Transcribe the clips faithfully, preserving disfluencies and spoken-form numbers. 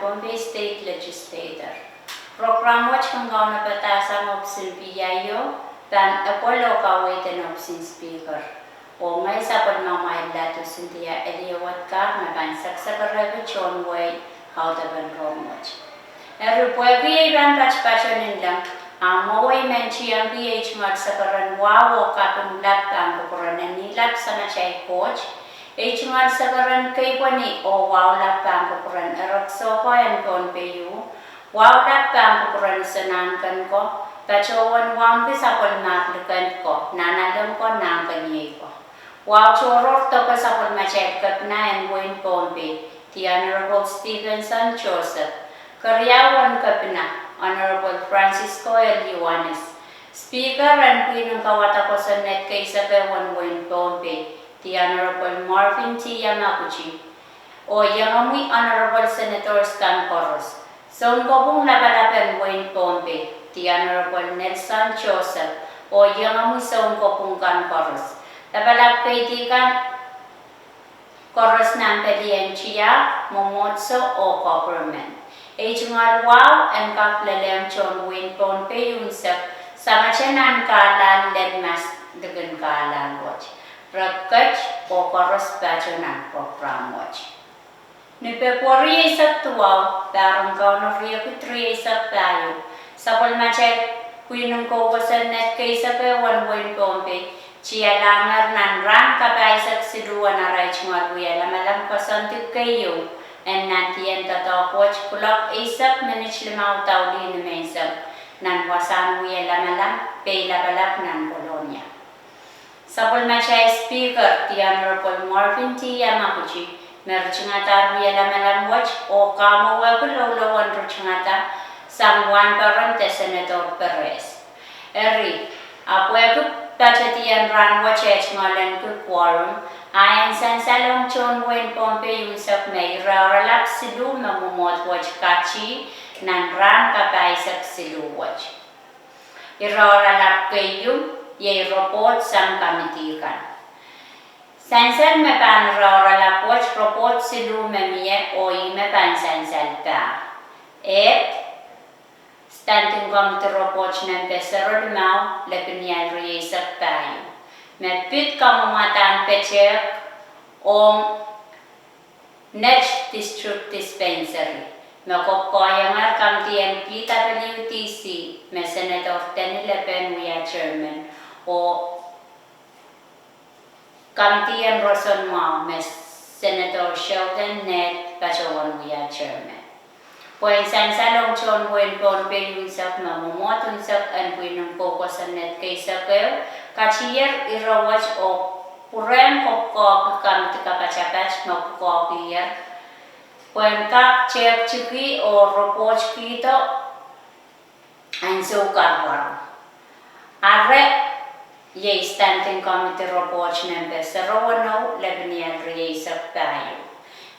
Pohnpei State Legislature. Prokram wet kin kaunopada sang ohpis en PIO, pahn appoint oh kaweid en ohpis en Speaker. Oh ngehi sapwellimamwail Ladu Cynthia Eliewet Carr me pahn seksek rehki tohn wehi audepen rong wet. Eri pwehki ei pahn patopato nin leng, a mwowe I men tiengki ei tungoal sekeren wahu oh kaping lap pahn kupwuren Neihlap Samatail Koht, ei tungoal sekeren kepwehpwehn oh wahu lap pahn kupwuren Erek Sohko en Pohnpei U, wahu lap pahn kupwuren Sohn Nahnken ko, patohwan wauneki sapwellimomwi likend ko, nanalek ko, nahnkeniei ko. Wahu tohrohr doke sapwellimatail kepina en wehin Pohnpei, The Honorable Stephenson Joseph, keriau en kepina, Honorable Francisco L. Ioanis, Speaker en pwihn en kawada kosonned keisekeu en wehin Pohnpei, The Honorable Marvin T. Yamaguchi, oh iengomwi Honorable Senators kan koaros, Sounkopwung Lapalap en wehin Pohnpei, The Honorable Nelson Joseph, oh iengomwi sounkopwung kan koaros, lapalap keidi kan koaros nan pelien tiahk, mwomwohdiso oh government. Ei tungoal wahu en kak lelehng tohn wehin Pohnpei unsek, sangete nan kahlahn lel mas likin kahlahn wet. Re ket oh koaros patoh nan prokram wet. Ni Pwehpweri eisek duwau, pahr en Kauno riekid rieisek pahieu, sapwellimatail pwihn en kou kosonned keisekeu en wehin Pohnpei tialahngehr nan rahn kapahisek siluh en arail tungoal wia lamalam koasoandi keieu, en nan dien doadoahk wet kuloak eisek minit limau daulih ni menseng, nan wasahn wia lamalam, Peilapalap nan Kolonia. Sapwellimatail Speaker, The Honorable Marvin T. Yamaguchi, me ritingadahr wia lamalam wet oh kamwowehki loulou en ritingada sang wahnpoaron de Senator Perez. Eri, a pwehki patedien rahn wet eh tungoal ahneki quorum, a en sansalong tohn wehin Pohnpei unsek me ire oaralap siluh me mwomwohd wet kati nan rahn kapahisek siluh wet. Ire oaralap keieu, iei report sang kamidi kan. Sansal me pahn ire oaralap wet report siluh me mie oh ih me pahn sansal pahr. Ehd, Standing Committee Report nempe sero limau, lepin ial rieisek pahieu, me pid kamwomwadahn petehk ong Net District Dispensary, me kokohiengehr kamidi en PWDC, me Senator Denny Leben wia chairman, oh kamidi en roson mwahu, me Senator Sheldon Ned patohwan wia chairman. Pwehn sansalong tohn wehin Pohnpei unsek me mwomwohd unsek en pwihn en kou kosonned keisekeu, katihier ire wet oh pwurehng kokohki kamidi kapatapat me kokohkihier, pwehn kak tehktiki oh report kihdo ansou karuwaru. Are, iei Standing Committee Report nempe sero weneu, lepin ial rieisek pahieu,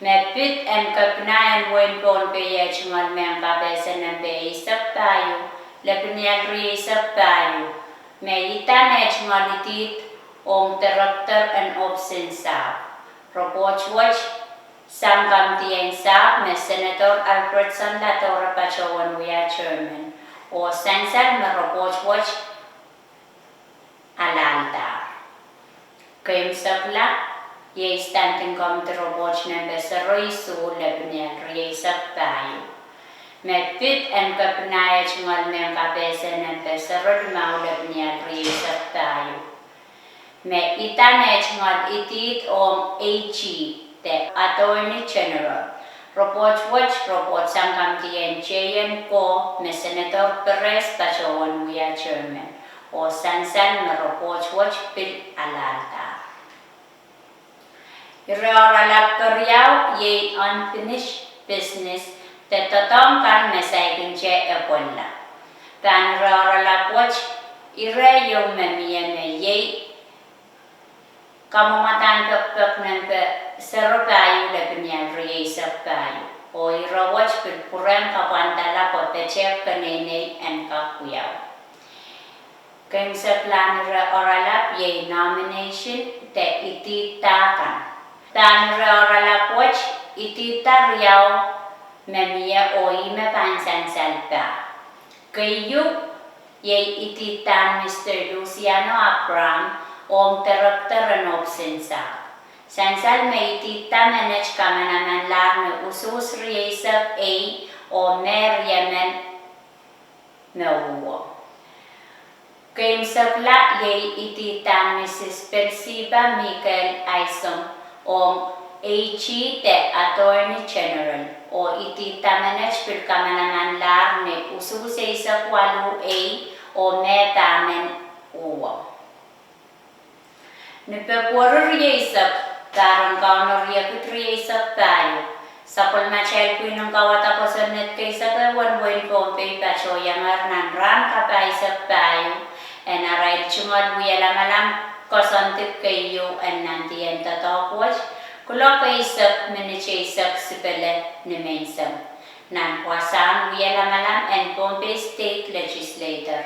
me pid en kepina en wehin Pohnpei eh tungoal mehn kapehse nempe eisek pahieu, lepin ial rieisek pahieu, me idahn eh tungoal idihd ong Director en Ohpis en Sahpw. Report wet sang kamidi en sahpw me Senator Alfred Sandra Dore patohwan wia chairman, oh sansal me report wet alahldahr. Keimwseklap, iei Standing Committee Report nempe sero isuh, lepin ial rieisek pahieu, me pid en kepina eh tungoal mehn kapehse nempe sero limau, lepin ial rieisek pahieu, me idahn eh tungoal idihd ong AG de Attorney General. Report wet, report sang kamidi en J N Co, me Senator Perez patohwan wia chairman, oh sansal me report wet pil alahldahr. Ire oaralap keriau, iei unfinished business, de doadoahk kan me saikinte epwella. Pahn ire oaralap wet, ire ieu me mie me iei kamwomwadahn pekipek nempe sero pahieu, lepin ial rieisek pahieu, oh ire wet pil pwurehng kapwandala pwe petehk keneinei en kak wiawi. Keimwseklahn ire oaralap iei nomination de idihda kan. Pahn ire oaralap wet, idihda riau me mie oh ih me pahn sansal pah. Keieu, iei idihdan Mister Luciano Abraham ong Director en Ohpis en Sahpw. Sansal me idihda menet kamanamanlahr ni usuhs rieisek ei oh meh riemen me uhwo. Keimwseklahn iei idihdan Mrs Pelsiba Mikael Aisong ong AG de Attorney General, oh idihda menet pil kamanamanlahr ni usuhs eisek waluh ei oh meh pahmen uhwo. Ni Pwuhpwuhri rieisek, pahr en Kauno riekid rieisek pahieu, sapwellimatail pwihn en kauwada kosonned keisek ehu en wehin Pohnpei patohiengehr nan rahn kapahisek pahieu en arail tungoal wialamalam koasoandi keieu en nandien doadoahk wet, kuloak eisek minit eisek sipele ni menseng, nan wasahn wialamalam en Pohnpei State Legislature,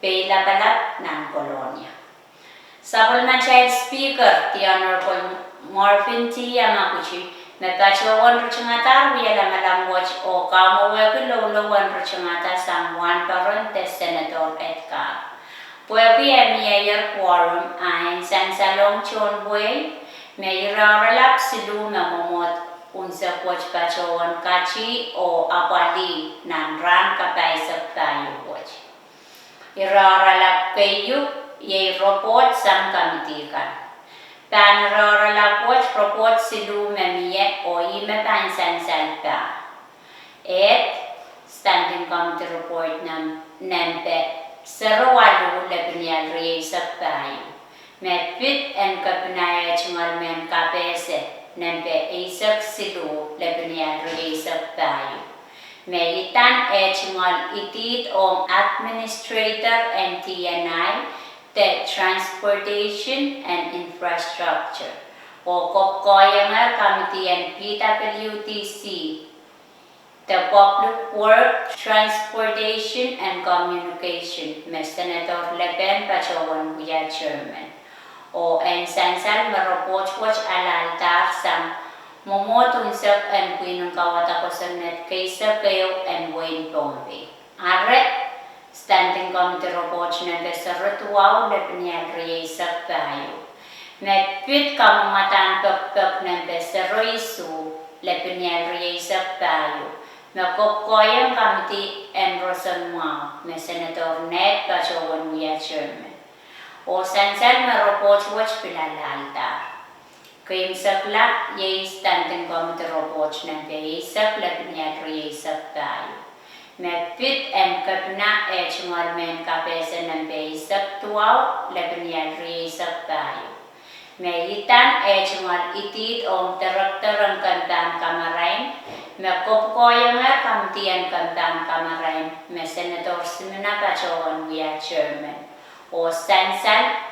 Peilapalap nan Kolonia. Sapwellimatail Speaker, the Honorable Marvin T Yamaguchi, me patohwan ritingadahr wialamalam wet oh kamwowehki loulou en ritingada sang wahnpoaron de Senator Edgar. Pwehki e mieier quorum, a en sansalohng tohn wehi, me ire oaralap siluh me mwomwohd unsek wet patohwan kati oh apwalih nan rahn kapahisek pahieu wet. Ire oaralap keieu, iei report sang kamidi kan. Pahn ire oaralap wet report siluh me mie oh ih me pahn sansal pah. Ehd, Standing Committee Report nan, nempe sero waluh lepinial rieisek pahieu. Me pid en kepina eh tungoal mehn kapehse nempe eisek siluh lepinial rieisek pahieu. Me idan eh tungoal idihd ong Administrator en D and I de Transportation and Infrastructure, oh kopwukoahiengehr kamidi en P W D C de Public Work, Transportation and Communication, me Senator Lepen patohwan wia chairman. Oh en sansal me report wet alahldahsang mwomwohd unsek en pwihn en kauwada kosonned keisek ehu en wehin Pohnpei. Ire, Standing Committee Report nempe sero duwau lepinial rieisek pahieu. Me pid kamwomwadahn pekipek nempe sero isuh lepinial rieisek pahieu. Me kopwukoahieng kamidi en roson mwahu, me Senator Ned patohwan wia chairman. Oh sansal me report wet pil alahldahro. Keimwsekla, iei Standing Committee Report nempe eisek lepinial rieisek pahieu. Me pid en kepina eh tungoal mehn kapehse nempe eisek duwau lepinial rieisek pahieu. Me idan eh tungoal idihd ong Director en Kempahn Kamarain, me kopwukoahiengehr kamidi en kempahn kamarain, me Senator Simina patohwan wia chairman. Oh sansal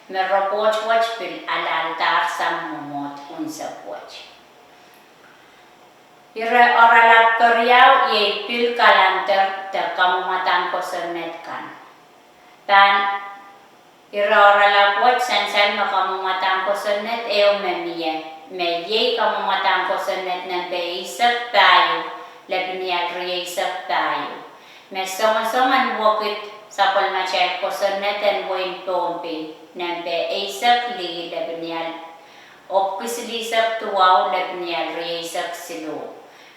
me report wet pil alahldahsang mwomwohd unsek wet. Ire oaralap keriau iei pil calendar de kamwomwadahn kosonned kan. Pahn ire oaralap wet sansal me kamwomwadahn kosonned ehu me mie, me iei kamwomwadahn kosonned nempe eisek pahieu lepinial rieisek pahieu. Me songosong en wekid sapwellimatail kosonned en wehin Pohnpei nempe eisek lih lepinial ohpwiki silihsek duwau lepinial rieisek siluh.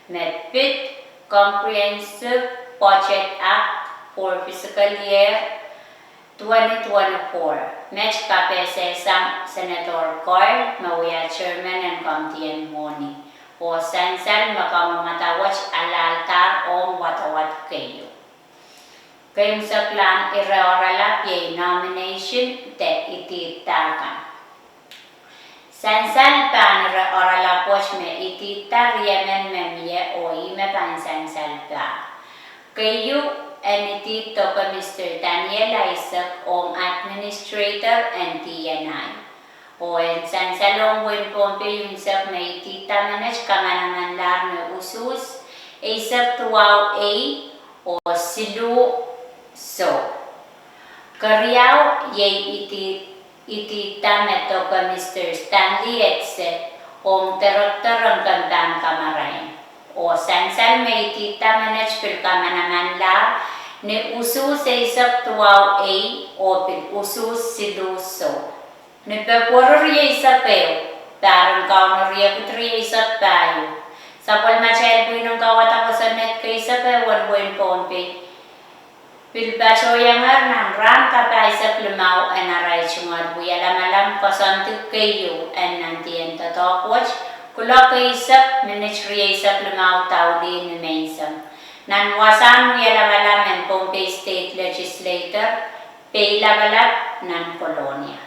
Me pid Comprehensive Budget Act for fiscal year twenty twenty-four, met kapehsesang Senator Koil me wia chairman en kamidi en mwohni. Oh sansal me kamwomwada wet alahldahro ong wadawad keieu. Keimwseklahn ire oaralap iei nomination de idihda kan. Sansal pahn ire oaralap wet me idihda riemen me mie oh ih me pahn sansal pah. Keieu, en idihd Doctor Mister Daniel Isaac ong Administrator en D and I. Oh en sansalohng wehin Pohnpei unsek me idihda menet kamanamanlahr ni usuhs eisek duwau ei oh siluh soh. Keriau, iei idihda me Doctor Mister Stanley Etse ong Director en Kempahn Kamarain. Oh sansal me idihda menet pil kamanamanlahr ni usuhs eisek duwau ehu oh pil usuhs siluh soh. Ni Pwehpwero rieisek ehu, pahr en Kauno riekid rieisek pahieu, sapwellimatail pwihn en kawada kosonned keisek ehu en wehin Pohnpei pil patohiengehr nan rahn kapahisek limau en arail tungoal wialamalam koasoandi keieu en nandien doadoahk wet, kuloak eisek minit rieisek limau daulih ni menseng, nan wasahn wialamalam en Pohnpei State Legislature, Peilapalap, nan Kolonia.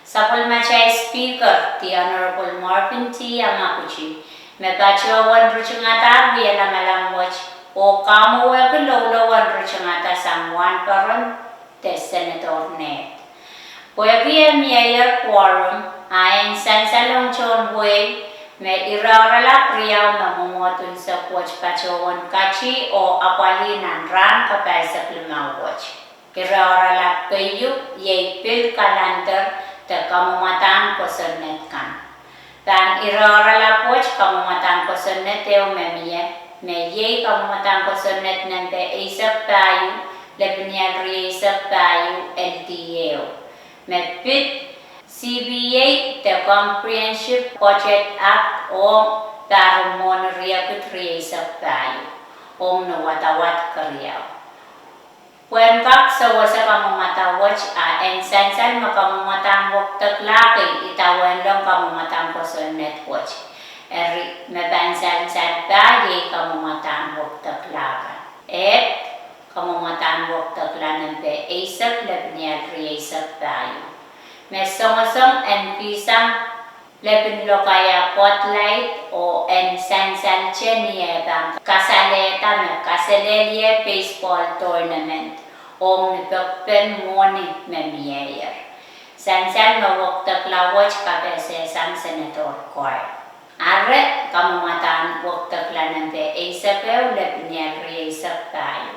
Sapwellimatail Speaker, the Honorable Marvin T. Yamaguchi, me patohwan ritingadahr wialamalam wet oh kamwowehki loulou en ritingada sang wahnpoaron de Senator Ned. Pwehki e mieier quorum, a en sansal ong tohn wehi me ire oaralap riau me mwomwohd unsek wet patohwan kati oh apwalih nan rahn kapahisek limau wet. Ire oaralap keieu iei pil kalender de kamwomwadahn kosonned kan. Pahn ire oaralap wet kamwomwadahn kosonned ehu me mie, me iei kamwomwadahn kosonned nempe eisek pahieu, lepinial rieisek pahieu, L D A, me pid C B A de Comprehensive Budget Act ong pahr en Mwohni riekid rieisek pahieu, ong ni wadawad keriau. Pwehn kak sewese kamwomwada wet, a en sansal me kamwomwadahn wekidekla kei idawehn leng kamwomwadahn kosonned wet. Eri me pahn sansal pah iei kamwomwadahn wekidekla kan. Ed, kamwomwadahn wekidekla nempe eisek, lepinial rieisek pahieu, me songosong en kihsang lepin lokaia Bud Light oh en sansalte ni eh pahn kasalehda me kaselehlie baseball tournament ong ni pekpen mwohni me mieier. Sansal me wekidekla wet kapehsehsang Senator Kohl. Are kamwomwadahn wekidekla nempe eisek ehu, lepinial rieisek pahieu,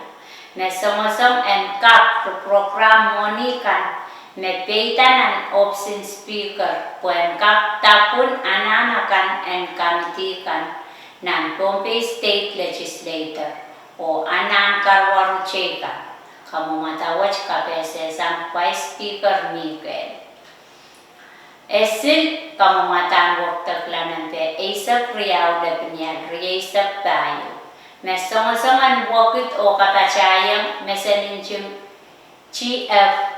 me songosong en kak program mwohni kan me peida nan ohpisin Speaker pwehn kak dapwun anahn akan en kamidi kan nan Pohnpei State Legislature oh anahn karuwaru teikan. Kamwomwada wet kapehsehsang Vice Speaker Miguel. E sil kamwomwadahn wekidekla nempe eisek riau, lepinial rieisek pahieu, me songosong en wekid oh kapatahieng mesen nting T F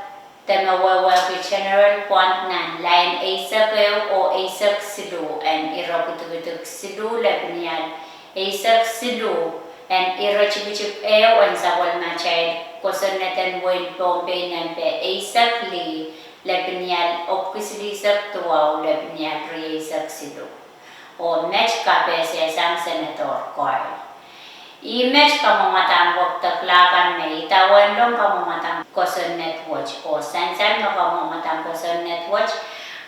de me wehwehki general fund nan lain eisek ehu oh eisek siluh en ire kidikidik siluh, lepinial eisek siluh en ire tikitik ehu en sapwellimatail kosonned en wehin Pohnpei nempe eisek lih, lepinial epwiki silihsek duwau, lepinial rieisek siluh. Oh met kapehsehsang Senator Kohl. Ih met kamwomwadahn wekidekla kan me idawehn leng kamwomwadahn kosonned wet, oh sansal me kamwomwadahn kosonned wet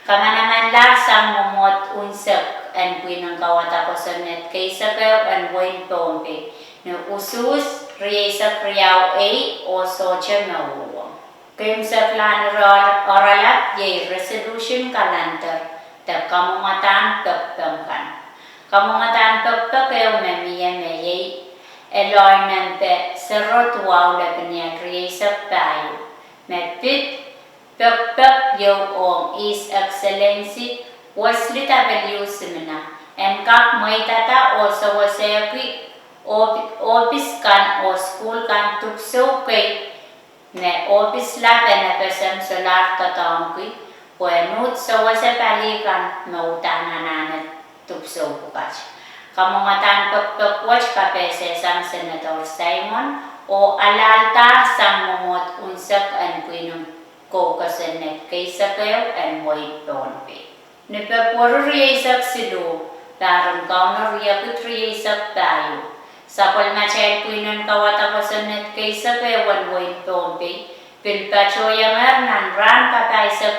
kamanamanlahr sang mwomwohd unsek en pwihn en kawada kosonned keisek ehu en wehin Pohnpei ni usuhs rieisek riau ehu oh sohte me uhwong. Keimwseklahn ire oaralap iei resolution kalender de kamwomwadahn pekpek kan. Kamwomwadahn pekpek ehu me mie me iei eloin nempe sero duwau, lepinial rieisek pahieu, me pid pekpek ieu ong His Excellency Wesley W. Simina en kak mweidada oh sewesehki ohpis kan oh sukuhl kan dipwisou kei me ohpis lap en F S M solahr doadoahngki pwehn uhd sewese pali kan me uhdahn anahne dipwisou pwukat. Kamwomwadahn pekpek wet kapehsehsang Senator Simon oh alahldahr sang mwomwohd unsek en pwihn en kou kosonned keisek ehu en wehin Pohnpei. Ni Pwehpwero rieisek siluh, pahr en Kauno riekid rieisek pahieu, sapwellimatail pwihn en kawada kosonned keisek ehu en wehin Pohnpei pil patohiengehr nan rahn kapahisek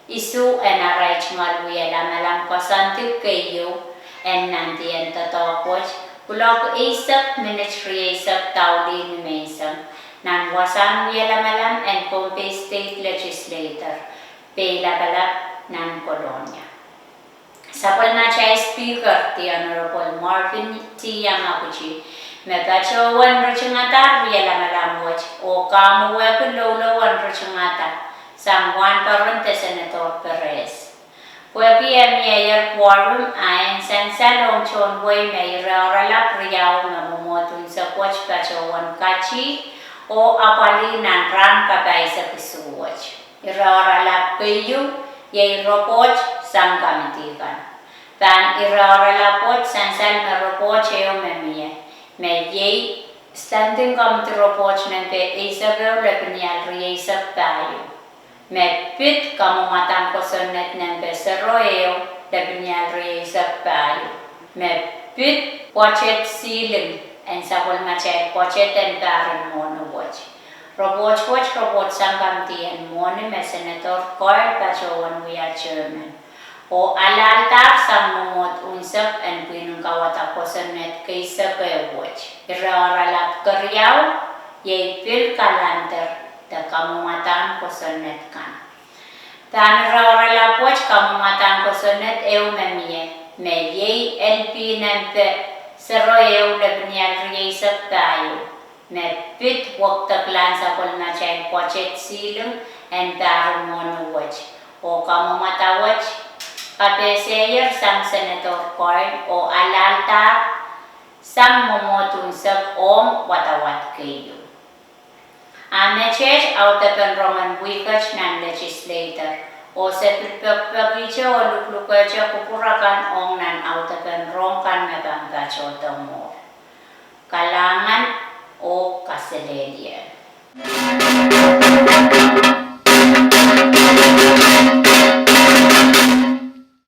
isuh en arail tungoal wialamalam koasoandi keieu en nandien doadoahk wet, kuloak eisek minit rieisek daulih ni menseng, nan wasahn wialamalam en Pohnpei State Legislature, Peilapalap, nan Kolonia. Sapwellimatail Speaker, the Honorable Marvin T. Yamaguchi, me patohwan ritingada riehla lamalam wet oh kamwehwehki loulou en ritingada sang wahnpoaron de Senator Perez. Pwehki e mieier quorum, a en sansal ong tohn wehi me ire oaralap riau me mwomwohd unsek wet patohwan kati oh apwalih nan rahn kapaisek isuh wet. Ire oaralap keieu iei report sang kamidi kan. Pahn ire oaralap wet sansal me report ehu me mie, me iei Standing Committee Report nempe eisek ehu lepin ial rieisek pahieu, me pid kamwamadahn kosonned nempe sero ehu lepin ial rieisek pahieu, me pid budget ceiling en sapwellimatail budget en pahr en mwohni wet. Report wet report sang kamidi en mwohni me Senator Coyle patohwan wia chairman, oh alahldahng sang mwomwohd unsek en pwihn en kauwada kosonned keisek ehu wet. Ire oaralap keriau iei pil kalander de kamwamadahn kosonned kan. Pahn ire oaralap wet kamwamadahn kosonned ehu me mie, me iei LP nempe sero ehu lepin ial rieisek pahieu, me pid wekdeklahn sapwellimatail budget ceiling en pahr en mwohni wet, oh kamwamwada wet kapehsehier sang Senator Coyle oh alahldahng sang mwomwohd unsek ong wadawad keieu. A meteht audepen rongen wihket nan legislature, oh se pil pekipekihte oh luklukehte kupwur akan ong nan audepen rohng kan me pahn patohdo mwuhr. Kalahngan oh kaselehlie.